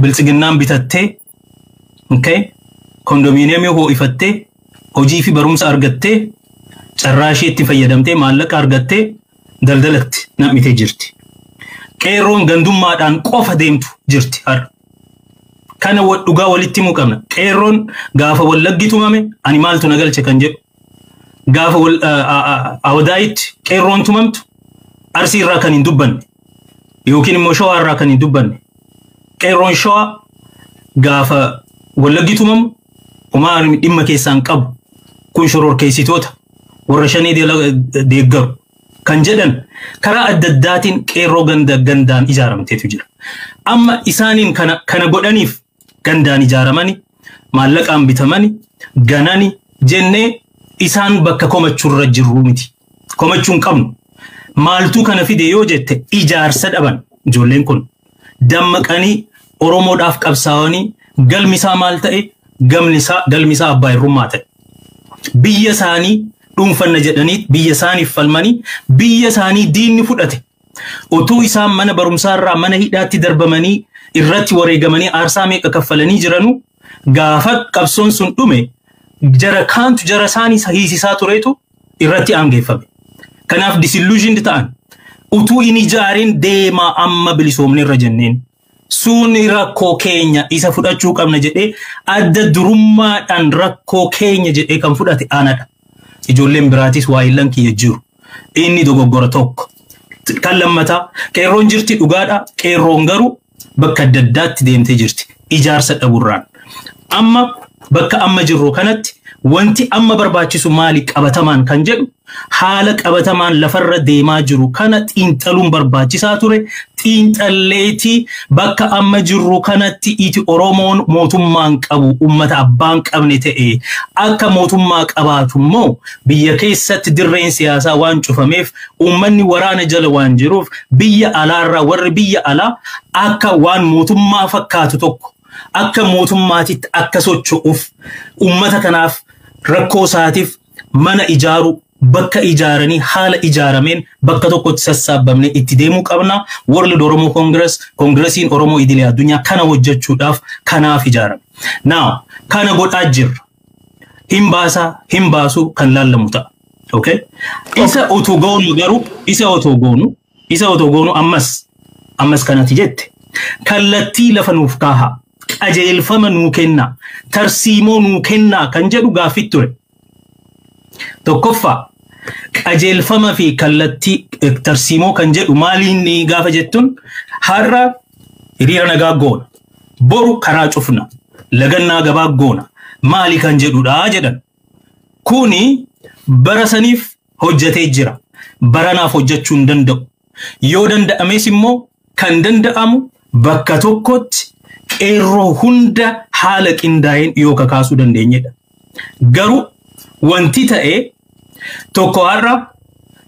Biltsiginnaan bitattee, okay, kondominiyeemii ho'ifattee, hojii fi barumsa argattee, carraa ishee itti fayyadamtee maallaqa argattee daldalatti nam'itee jirti. Qeerroon gandummaadhaan qofa deemtu jirti har'a. Kana dhugaa walitti himuu qabna. Qeerroon gaafa Wallaggi tumame ani maaltu na galche kan jedhu. Gaafa Awadaayitti qeerroon tumamtu Arsii irraa kan hin dubbanne yookiin immoo Shawaa irraa kan hin dubbanne. Qeerroon Shawaa gaafa Wallaggi tumamu homaa dhimma keessaan qabu, kun shororkeessitoota warra shanii deeggaru kan jedhan karaa adda addaatiin qeerroo ganda gandaan ijaaramteetu jira. Amma isaaniin kana godhaniif gandaan ijaaramani, maallaqaan bitamani, ganani jennee isaan bakka komachuurra jirru miti. Komachuu hin qabnu. Maaltu kana fide yoo jette, ijaarsa dhaban ijoolleen kun. Dammaqanii Oromoodhaaf qabsaa'anii galmi isaa maal ta'e? Galmi isaa abbaa irrummaa ta'e. Biyya isaanii dhuunfanna jedhanii biyya isaaniif falmanii biyya isaanii diinni fudhate. Utuu isaan mana barumsaa irraa mana hidhaatti darbamanii irratti wareegamanii aarsaa meeqa kaffalanii jiranu, gaafa qabsoon sun dhume jara kaantu jara isaanii hiisisaa tureetu irratti aangeeffame. Kanaaf disillusioned ta'an. Utuu inni ijaareen deemaa amma bilisoomne irra jenneen. Sun rakkoo keenya isa fudhachuu qabna jedhee adda durummaadhaan rakkoo keenya jedhee kan fudhate anadha. Ijoolleen biraatis waayillan kiyya jiru. Inni dogoggora tokko. Kan lammataa, qeerroon jirti, dhugaadha. Qeerroon garuu bakka adda addaatti deemtee jirti. Ijaarsa dhaburraan. Amma bakka amma jirru kanatti wanti amma barbaachisu maali qabatamaan kan jedhu, haala qabatamaan lafarra deemaa jiru kana xiinxaluun barbaachisaa ture. Xiinxalleetii bakka amma jirru kanatti iti Oromoon mootummaan qabu, ummata abbaan qabne ta'e akka mootummaa qabaatu immoo biyya keessatti dirreen siyaasaa waan cufameef, uummanni waraana jala waan jiruuf, biyya alaarraa warri biyya alaa akka waan mootummaa fakkaatu tokko akka mootummaatitti akka socho'uuf ummata kanaaf rakkoo isaatiif mana ijaaru, bakka ijaaranii haala ijaarameen bakka tokkotti sassaabamne itti deemuu qabna. World Oromo Congress, Kongresiin Oromoo Idilee Addunyaa kana hojjechuudhaaf kanaaf ijaarame. Now kana godhaa jirra. Hin baasaa hin baasuu kan laallamu ta'a. Okay? Isa utuu goonu garuu isa utuu goonu ammas kanatti jette, kallattii lafa nuuf kaaha, qajeelfama nuu kennaa, tarsiimoo nuu kennaa kan jedhu gaaffii ture. Tokkoffaa, qajeelfama fi kallattii tarsiimoo kan jedhu maaliin gaafa jettuun, har'a hiriira nagaa goona, boru karaa cufna, lagannaa gabaa goona, maali kan jedhudha jedhan. Kuni bara saniif hojjetee jira. Baranaaf hojjechuu hin danda'u. Yoo danda'ames immoo kan danda'amu bakka tokkotti qeerroo hunda haala qindaa'een yoo kakaasuu dandeenyedha. Garuu wanti ta'e tokko, har'a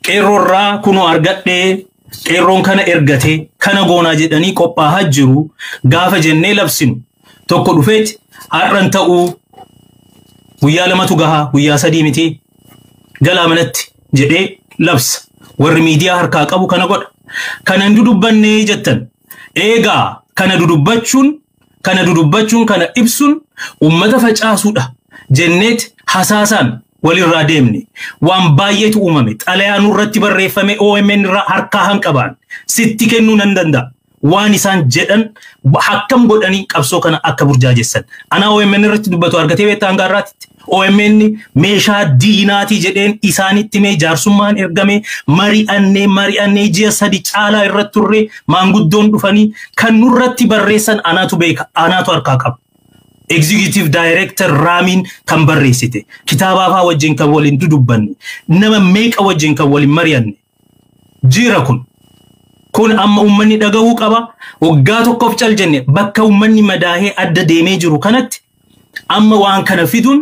qeerroorraa kunoo argadhee, qeerroon kana ergatee kana goonaa jedhanii qophaa'aa jiru gaafa jennee labsinu, tokko dhufeeti har'an ta'uu, guyyaa 2tu gahaa, guyyaa 3 miti, galaa manatti jedhee labsa. Warri miidiyaa harkaa qabu kana godha. Kana hin dudubbannee jettan. Eegaa kana dudubbachuun, kana ibsuun ummata facaasuudha jenneet hasaasaan walirraa deemne. Waan baay'eetu uumame. Xalayaa nurratti barreeffame OMN irraa harkaa hanqabaan sitti kennuu nan danda'a. Waan isaan jedhan, akkam godhanii qabsoo kana akka burjaajessan. Anaa OMN irratti dubbatu argatee beektaa hanga har'aatitti? OMN meeshaa diinaatii jedheen isaanitti mee jaarsummaan ergame, mari'annee mari'annee ji'a 3 caalaa irratti turre, maanguddoon dhufanii kan nurratti barreessan anaatu beeka, anaatu harkaa qaba. Executive Director Raamiin kan barreessite, kitaaba afaa wajjin kan waliin dudubbanne, nama meeqa wajjin kan waliin mari'anne jira kun. Kun amma uummanni dhagahuu qaba. Waggaa tokkoof cal jenne. Bakka uummanni madaahee adda deemee jiru kanatti amma waan kana fiduun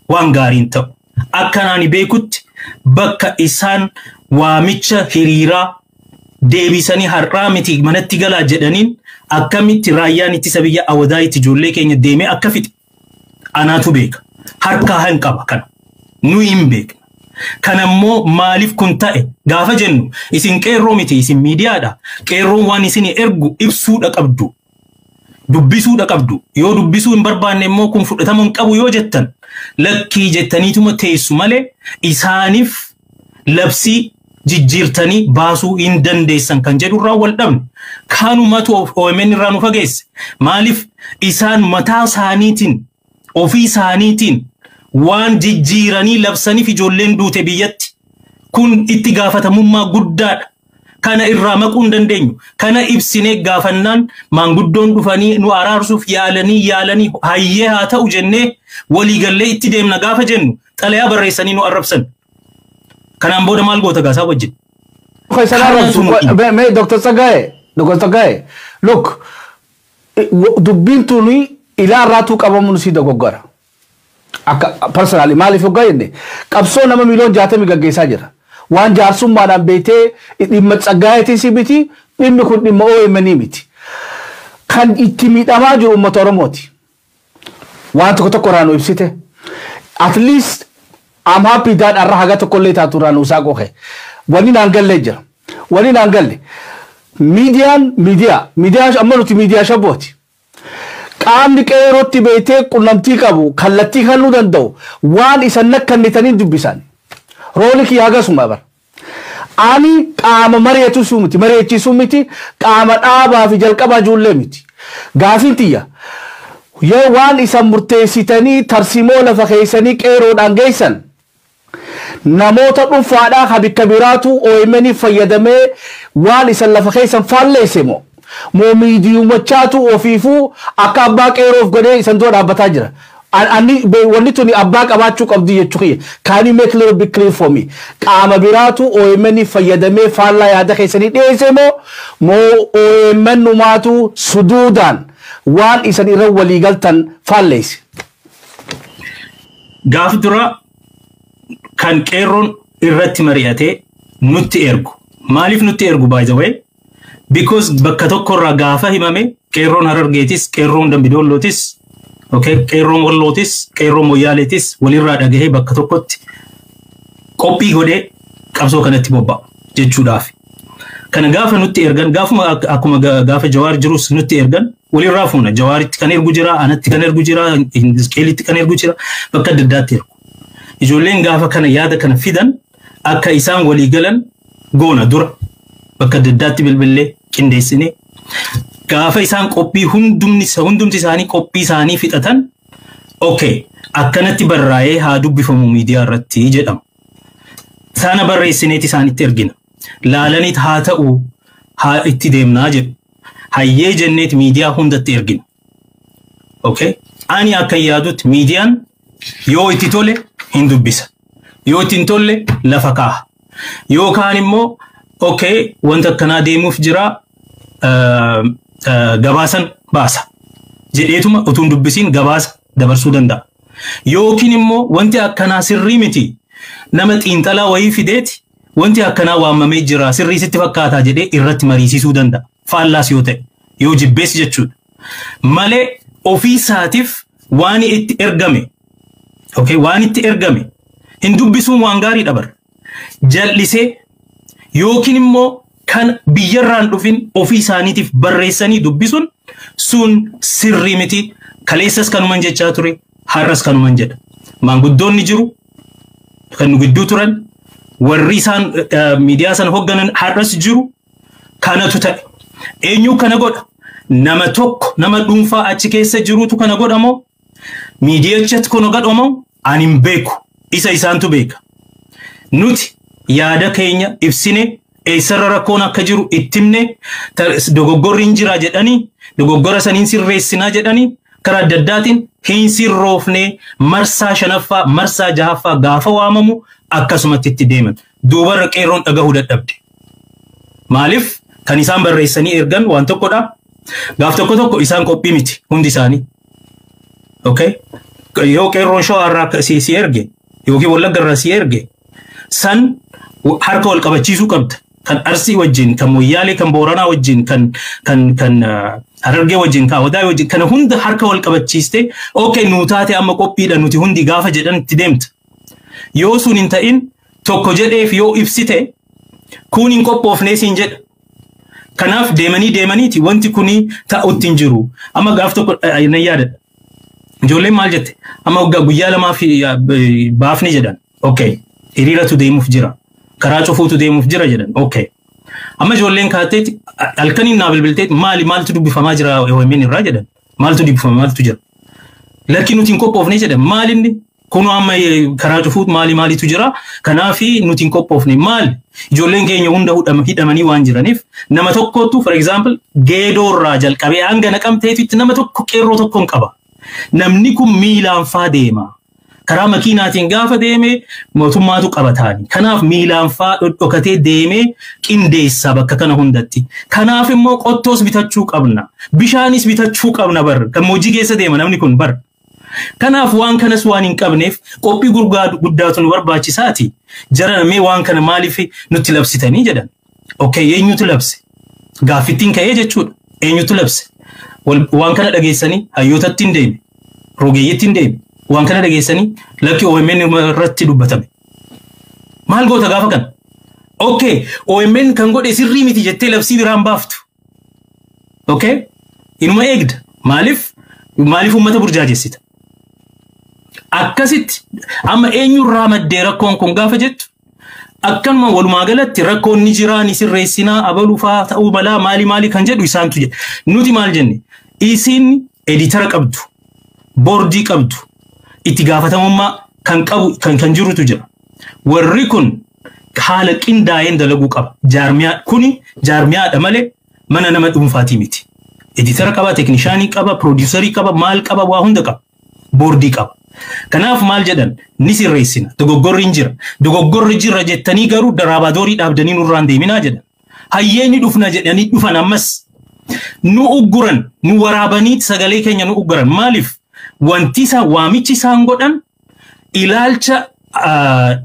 waan gaariin ta'u. Akka ani beekutti bakka isaan waamicha hiriiraa deebisanii har'aa miti manatti galaa jedhaniin akkamitti raayyaan ittisa biyya Awadaa itti ijoollee keenya deemee akka fixe anaatu beeka. Harkaa hin qaba kana. Nu hin beekna. Kanammoo maaliif kun ta'e gaafa jennu, isin qeerroo miti, isin miidiyaadha. Qeerroon waan isin ergu ibsuudha qabdu. Dubbisuudha qabdu. Yoo dubbisuu hin barbaanne immoo kun fudhatama hin qabu yoo jettan, lakkii jettaniituma teessu malee isaaniif labsii jijjiirtanii baasuu hin dandeessan kan jedhu irraa wal dhabne. Kanumatu OMN irraa nu fageesse. Maaliif? Isaan mataa isaaniitiin, ofii isaaniitiin waan jijjiiranii labsaniif ijoolleen duute biyyatti. Kun itti gaafatamummaa guddaadha. Kana irraa maquu hin dandeenyu. Kana ibsinee gaafannaan maanguddoon dhufanii nu araarsuuf yaalanii yaalanii, hayyee haa ta'u jennee waliigallee itti deemna gaafa jennu, xalayaa barreessanii nu arrabsan. Kanaan booda maal goota gaasaa wajjin? Mee Dr. Tsaggaye, Dr. Tsaggaye, look, dubbiin tuni ilaa irraatuu qabamuun si dogoggora. Akka personally, maaliif hoggaa jenne, qabsoo nama 60 miliyoon gaggeessaa jira. Waan jaarsummaadhaan beetee dhimma Tsaggaayeetiis miti, dhimmi kun dhimma OMN miti. Kan itti miidhamaa jiru uummata Oromooti. Waan tokko tokko irraa nu ibsite. At least I'm happy that irra haga tokkollee taatu irraa nu isaa qohe. Wanni naan gallee jira. Wanni naan galle. Miidiyaan miidiyaa. Miidiyaan amma nuti miidiyaa shabbooti. Qaamni qeerootti beetee qunnamtii qabu kallattii kennuu danda'u waan isan nakkannitanii dubbisan. Rooli kiyya hagasuma bara. Ani qaama mari'achiisuu miti, mari'achiisuu miti, qaama dhaabaa fi jalqabaa ijoollee miti. Gaafiin tiyya. Yoo waan isan murteessitanii tarsimoo lafa keessanii qeeroodhaan geessan, namoota dhuunfaadhaa ka bikka biraatu OMN fayyadamee waan isan lafa keessan faalleesse moo miidiyumachaatu ofiifuu akka abbaa qeeroof godhee isan dura dhaabbataa jira? Ani wanni tuni abbaa qabaachuu qabdi jechuu kiyya. Can you make little bit clear for me? Qaama biraatu OMN fayyadamee faallaa yaada keessanii dhiyeesse moo OMN numaatu suduudaan waan isan irra walii galtan faalleesse? Gaaf dura kan qeerroon irratti mari'atee nutti ergu. Maaliif nutti ergu, by the way? Because bakka tokkorraa gaafa himame, qeerroon Harargeetis, qeerroon Dambidollootis, okay, qeerroon Wallootis, qeerroon Moyyaaleetis walirraa dhagahee bakka tokkotti qophii godhee qabsoo kanatti bobba'a jechuudhaaf. Kana gaafa nutti ergan, gaafuma akkuma gaafa Jawaar jirus nutti ergan, walirraa fuuna. Jawaaritti kan ergu jira, anatti kan ergu jira, Hizqeelitti kan ergu jira, bakka adda addaatti ergu. Ijoolleen gaafa kana yaada kana fidan, akka isaan walii galan goona. Dura bakka adda addaatti bilbillee qindeessinee, gaafa isaan qophii hundumti isaanii qophii isaanii fixatan, okay, akkanatti barraa'ee haa dubbifamu miidiyaa irratti jedhama. Sana barreessineet isaanitti ergina. Laalaniit haa ta'u, haa itti deemnaa jedhu. Hayyee jenneet miidiyaa hundatti ergina. Okay? Ani akka yaadutti miidiyaan yoo itti tole hin dubbisa. Yoo itti hin tolle lafa kaaha. Yookaan immoo okay, wanta akkanaa deemuuf jira, gabaasan baasa jedheetuma utuu hin dubbisiin gabaasa dabarsuu danda'a. Yookiin immoo wanti akkanaa sirrii miti, nama xiinxalaa wayii fideeti, wanti akkanaa waamamee jira, sirrii sitti fakkaataa jedhee irratti mariisisuu danda'a. Faallaas yoo ta'e, yoo jibbees jechuudha. Malee ofii isaatiif waan itti ergame, okay, waan itti ergame hin dubbisuun waan gaarii bara. Jal'isee yookiin immoo kan biyyarraan dhufin ofii isaaniitiif barreessanii dubbisuun sun sirrii miti. Kaleessas kanuman jechaa ture, har'as kanuman jedha. Maanguddoonni jiru kan nu gidduu turan, warri isaan miidiyaa sana hoogganan har'as jiru. Kanatu ta'e. Eenyu kana godha? Nama tokko, nama dhuunfaa achi keessa jirutu kana godha moo? Miidiyichatti kana godha moo? Ani hin beeku. Isa isaantu beeka. Nuti yaada keenya ibsine, eessarra rakkoon akka jiru itti himne, dogoggorri hin jira jedhanii, dogoggora saniin sirreessinaa jedhanii, karaa adda addaatiin hin sirroofne. Marsaa shanaffaa, marsaa jahaffaa gaafa waamamu akkasumatti itti deeman. Duubarra qeerroon dhagahuu dadhabde. Maaliif? Kan isaan barreessanii ergan waan tokkodha. Gaaf tokko tokko isaan qophii miti hundi isaanii. Okay? Yoo qeerroon Shawaa irraa si erge yookiin Wallagga irraa si erge, san harka wal qabachiisuu qabda. Kan Arsii wajjin, kan Moyyaalee, kan Booranaa wajjin, kan Harargee wajjin, kan Wadaa wajjin, kana hunda harka wal qabachiiste, okay, nuu taate, amma qophiidha nuti hundi gaafa jedhan itti deemta. Yoo sun hin ta'in, tokko jedheef yoo ibsite, kun hin qophoofnee siin jedha. Kanaaf deemanii deemaniiti wanti kuni ta'utti hin jiru. Amma gaaf tokko nan yaadadha. Ijoolleen maal jette? Amma waggaa guyyaa lamaa fi baafni jedhan. Okay. Hiriiratu deemuuf jira. Karaa cufuutu deemuuf jira jedhan. Okay. Amma ijoolleen kaateeti halkaniin naa bilbilteeti, maali, maaltu dubbifamaa jira OMN irraa jedhan. Maaltu dubbifama, maaltu jira? Lakki, nuti hin qophoofne jedhan. Maalinni? Kunoo amma karaa cufuut maali maalitu jira? Kanaafi nuti hin qophoofne. Maali? Ijoolleen keenya hunda hidhamanii waan jiraniif, nama tokkotu, for example, Geedoo irraa jalqabee hanga Naqamteetitti nama tokko, qeerroo tokko hin qaba. Namni kun miilaan faa deema. Karaa makiinaatiin gaafa deeme mootummaatu qabataani. Kanaaf miilaan faa dhodhokatee deemee qindeessa bakka kana hundatti. Kanaaf immoo qottoos bitachuu qabna. Bishaanis bitachuu qabna bar. Gammoojjii keessa deema namni kun bar. Kanaaf waan kanas waan hin qabneef qophii guddaatu nu barbaachisaati. Jara, mee waan kana maaliif nutti labsitanii jedhan. Okay, eenyutu labse? Gaaffittiin ka'ee jechuudha. Eenyutu labse? Waan kana dhageessanii hayyootatti hin deeme. Rogeeyyitti hin deeme. Waan kana dhageessanii, lakki, OMN irratti dubbatame. Maal goota gaafa kana? Okay, OMN kan godhe sirrii miti jettee labsii biraan baaftu. Okay? Inuma eegda. Maaliif? Maaliif uummata burjaajessita? Akkasitti amma eenyurraa maddee rakkoon kun gaafa jettu, akkanuma walumaa galatti rakkoon ni jiraa, ni sirreessinaa, abaluu faa ta'uu balaa maali maali kan jedhu isaantu jedhe. Nuti maal jenne? Isin editor qabdu, boordii qabdu, itti gaafatamummaa kan qabu kan jirutu jira. Warri kun haala qindaa'een dalaguu qaba. Jaarmiyaa kuni jaarmiyaadha malee mana nama dhuunfaatii miti. Editor qaba, technician qaba, producer qaba, maal qaba, waa hunda qaba. Boordii qaba. Kanaaf maal jedhan? Ni sirreessina. Dogoggorri hin jira. Dogoggorri jira jettanii garuu daraabaadorii dhaabdanii nurraan deeminaa jedhan. Hayyee, ni dhufna jedhanii dhufan. Ammas nu ugguran, nu waraabanii sagalee keenya nu ugguran. Maaliif? Wanti isaa waamichi isaan godhan ilaalcha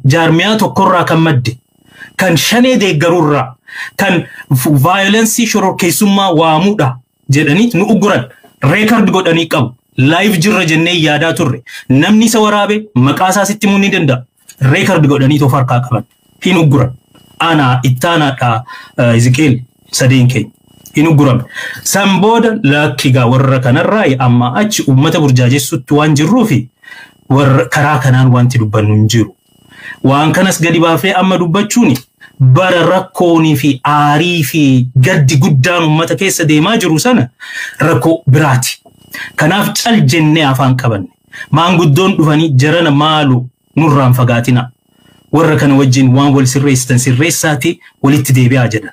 jaarmiyaa tokkorraa kan madde, kan shanee deeggarurraa, kan violence, shororkeessummaa waamuudha jedhanii nu ugguran. Record godhanii qabu. Live jirra jennee yaadaa turre. Namni isa waraabe maqaa isaa sitti himuu ni danda'a. Record godhanii toof harkaa qaban. Hin ugguran. Anaa, Ittaanaadha, Ezekiel, sadeen keenya. Hin uggurame. San booda lakki gaa, warra kanarraa amma achi uummata burjaajessutti waan jirruufi warra karaa kanaan wanti dubbannu hin jiru. Waan kanas gadi baafee amma dubbachuuni bara rakkoonii fi aarii fi gaddi guddaan uummata keessa deemaa jiru sana rakkoo biraati. Kanaaf cal jennee afaan qabanne. Maanguddoon dhufanii, jarana, maalu nurraan fagaatina. Warra kana wajjin waan wal sirreessitan sirreessaati, walitti deebi'aa jedhan.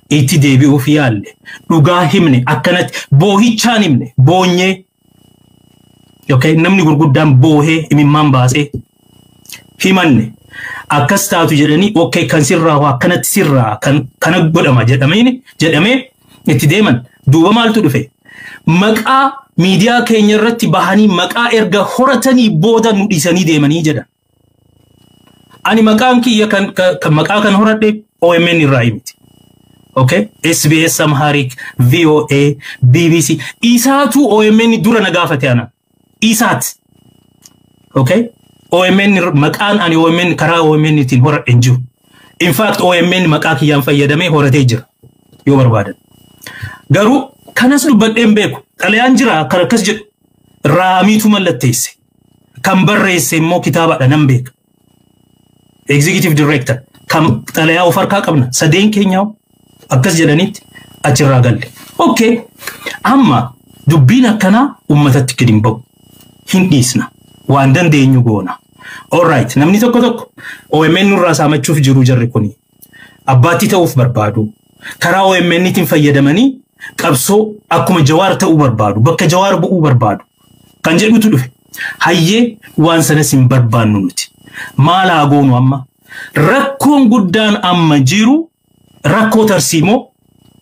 Itti deebi'uuf yaalle. Dhugaa himne, akkanatti boohichaan himne, boonyee. Okay, namni gurguddaan boohee imimmaan baasee himanne. Akkas taatu jedhanii, okay, kan sirraa akkanatti sirraa kan kana godhama jedhamee itti deeman. Duuba maaltu dhufe? Maqaa miidiyaa keenya irratti bahanii maqaa erga horatanii booda nu dhiisanii deemanii jedhan. Ani maqaan kiyya kan maqaa kan horadhe OMN irraa miti. Okay? SBS Amharic, VOA, BBC. Isaatu OMN dura na gaafate ana. Isaat. Okay? OMN, maqaan ani OMN karaa OMN ittiin horadhe hin jiru. In fact, OMN maqaa kiyyaan fayyadamee horatee jira yoo barbaadan. Garuu kanas dubbadheen beeku. Xalayaan jira kan akkas jedhu. Raamiitu mallatteesse. Kan barreesse immoo kitaabadha, nan beeka. Executive Director kan xalayaa of harkaa qabna. Sadeen keenyaa akkas jedhanitti achirraa galle. Okay. Amma dubbiin akkanaa uummatatti gadi hin bahu. Hin dhiisna. Waan dandeenyu goona. Alright, namni tokko tokko OMN nurraa saamachuuf jiru, jarri kuni. Abbaatti ta'uuf barbaadu. Karaa OMN tiin fayyadamanii qabsoo akkuma Jawaar ta'uu barbaadu. Bakka Jawaar bu'uu barbaadu. Kan jedhutu dhufe. Hayyee, waan sanas hin barbaannu nuti. Maal haa goonu amma? Rakkoon guddaan amma jiru rakkoo tarsiimoo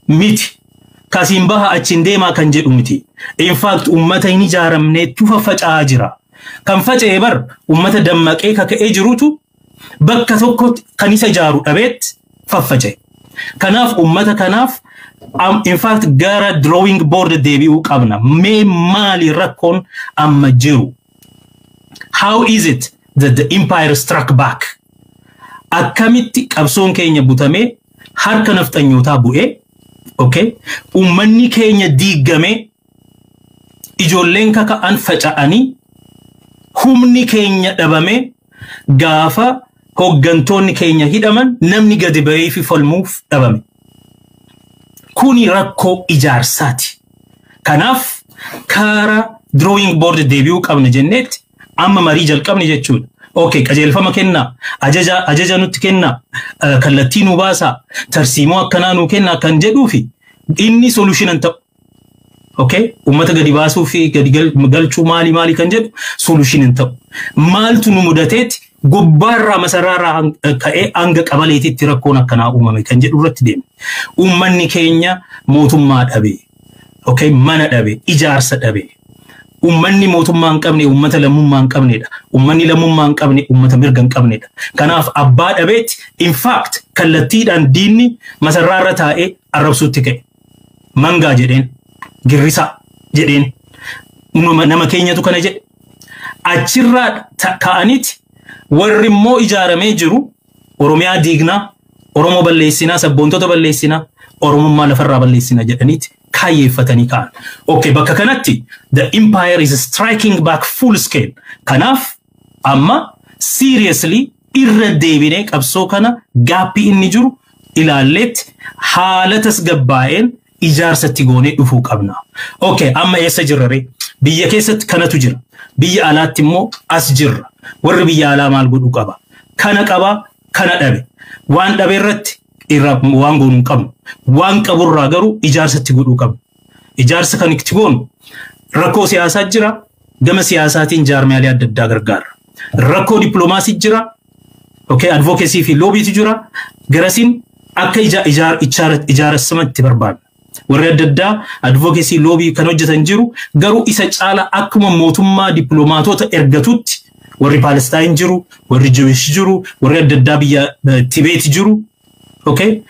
miti. Kasiin baha, achiin deemaa kan jedhu miti. In fact, uummata hin ijaaramneetu faffaca'aa jira. Kan faca'e bar uummata dammaqee kaka'ee jirutu bakka tokkotti kan isa ijaaru dhabeetti faffaca'e. Kanaaf uummata kanaaf, in fact, gara drawing board deebi'uu qabna. Mee maali rakkoon amma jiru? How is it that the empire struck back? Akkamitti qabsoon keenya butamee harka nafxanyootaa bu'ee, okay? Okay? Uummanni keenya diigamee, ijoolleen kaka'an faca'anii, humni keenya dhabame, gaafa hooggantoonni keenya hidhaman, namni gadi bahee fi falmuuf dhabame. Kuni rakkoo ijaarsaati. Kanaaf karaa drawing board deebi'uu qabna jenneetti amma marii jalqabne jechuudha. Okay, qajeelfama kennaa, ajaja nutti kennaa, kallattii nu baasaa, tarsiimoo akkanaa nu kennaa kan jedhuufi inni solution hin ta'u. Okay, uummata gadi baasuu fi gadi galchuu maali maali kan jedhu solution hin ta'u. Maaltu nu mudateetti gubbaarraa masaraarraa ka'ee hanga qabaleetitti rakkoon akkanaa uumame kan jedhu irratti deeme. Uummanni keenya mootummaa dhabe. Okay, mana dhabe, ijaarsa dhabe. Uummanni mootummaa hin qabne uummata lammummaa hin qabnedha. Uummanni lammummaa hin qabne uummata mirga hin qabnedha. Kanaaf abbaa dhabeetti, in fact, kallattiidhaan diinni masarraarra taa'ee arrabsuutti ka'e. Mangaa jedheen, girrisaa jedheen, nama keenyatu kana jedhe. Achirraa ka'aniiti warri immoo ijaaramee jiru Oromiyaa diignaa, Oromoo balleessinaa, sabboontota balleessinaa, Oromummaa lafarraa balleessinaa jedhaniiti kaayyeeffatanii ka'an. Okay, bakka kanatti the empire is striking back full scale. Kanaaf amma seriously irra deebinee qabsoo kana gaappii inni jiru ilaalleetti haala tasgabbaa'een ijaarsatti goonee dhufuu qabna. Okay, amma eessa jirra ree? Biyya keessatti kanatu jira. Biyya alaatti immoo as jirra. Warri biyya alaa maal godhuu qaba? Kana qaba, kana dhabe. Waan dhabe irratti irraa waan goonuu hin qabnu. Waan qaburraa garuu ijaarsatti godhuu qabna. Ijaarsa kan itti goonu, rakkoo siyaasaa jira. Gama siyaasaatiin jaarmiyaalee adda addaa gargaara. Rakkoo dippiloomaasii jira. Okay, advocacy fi lobbytu jira. Garasiin akka ijaarsamatti barbaadna. Warri adda addaa advocacy, lobby kan hojjetan jiru, garuu isa caala akkuma mootummaa dippiloomaatota ergatutti warri Paalestaayin jiru, warri Jewish jiru, warri adda addaa biyya Tibeet jiru. Okay?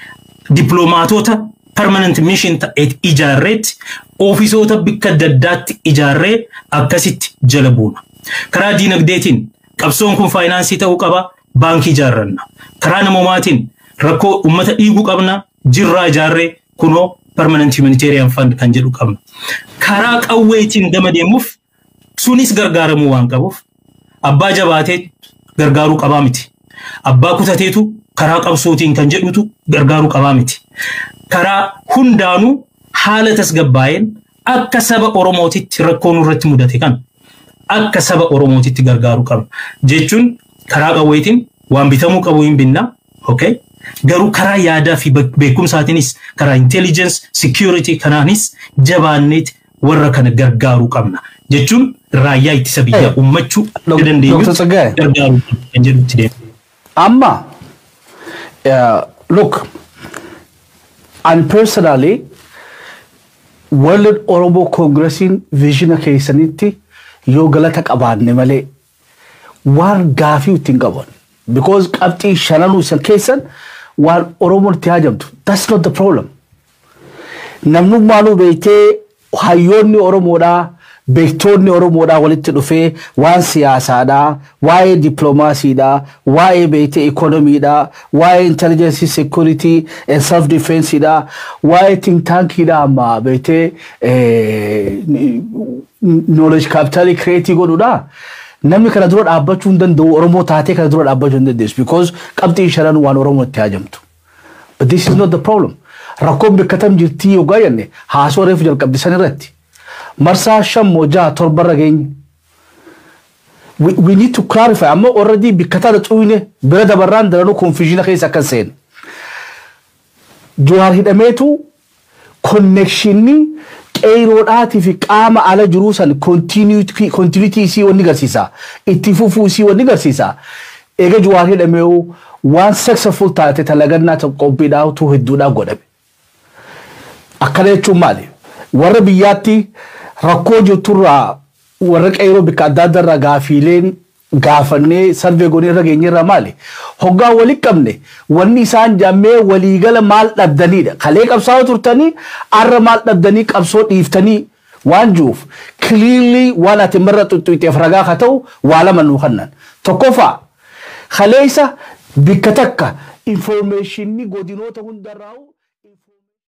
Dippiloomaatota permanent mission ta'e ijaarreetti, ofiisoota bikka adda addaatti ijaarree akkasitti jala buuna. Karaa diinagdeetiin qabsoon kun faayinaansii ta'uu qaba, baankii ijaarranna. Karaa namoomaatiin rakkoo uummata dhiiguu qabna, jirraa ijaarree kunoo permanent humanitarian fund kan jedhu qabna. Karaa qawweetiin gama deemuuf sunis gargaaramuu waan qabuuf, abbaa jabaatee gargaaruu qabaa miti. Abbaa kutateetu karaa qabsootiin kan jedhutu gargaaruu qabaa miti. Karaa hundaanuu haala tasgabbaa'een akka saba Oromootitti rakkoo nurratti mudate kan akka saba Oromootitti gargaaruu qabna. Jechuun karaa qawweetiin waan bitamuu qabu hin binna. Okay? Garuu karaa yaadaa fi beekumsaatiinis, karaa intelligence, security kanaanis jabaanneeti warra kana gargaaruu qabna. Jechuun raayyaa ittisa biyyaa uummachuu akka dandeenyu gargaaruu qabna kan jedhutti deema. Amma look, and personally World Oromo Congressiin visiona keessanitti yoo galata qabaanne malee waan gaafii ittiin qaban. Because qabxii shananuu isan keessan waan Oromoon itti haajamtu. That's not the problem. Namnummaanuu beektee, hayyoonni Oromoodhaa, beektoonni Oromoodhaa walitti dhufee waan siyaasaadhaa, waa'ee dippiloomaasiidhaa, waa'ee beektee ikoonomiidhaa, waa'ee intelligence, security and self defenseidhaa, waa'ee think tankiidhaa, amma beektee knowledge capital create godhuudhaa. Namni kana dura dhaabbachuu hin danda'u. Oromoo taatee kana dura dhaabbachuu hin dandeessu, because qabxiin shanan waan Oromoo itti haajamtu. But this is not the problem. Rakkoon bikkatam jirtii yoggaa jenne, haasoo reefu jalqabdi san irratti. Marsaa shan moo jaha torbarra geenye. We need to clarify. Amma already bikkataa xuyne bira dabarraan daranuu confusion keessa akka seenu. Jawaar hidhameetu connectionni qeeroodhaatii fi qaama ala jiruu san continuity isii wanni garsiisa. Itti fufuu isii wanni garsiisa. Eega Jawaar hidhamee waan successful taate talagannaa qophiidhaa hedduudhaa godhame. Akkana jechuun maali? Warra biyyaatti rakkoo jirturraa, warra qeeroo bikka adda addaarraa gaafiileen gaafannee survey goonee irra geenyerra maali? Hoggaa wali qabne wanni isaan jammee waliigala maal dhabdaniidha. Kalee qabsaa'oo turtanii, arra maal dhabdanii qabsoo dhiiftanii waan jiruuf, clearly waan ati marra xuxxuxeef ragaa haa ta'u waa lama nuu kennan. Tokkoffaa, kaleessa bikka takka informationni godinoota hundarraa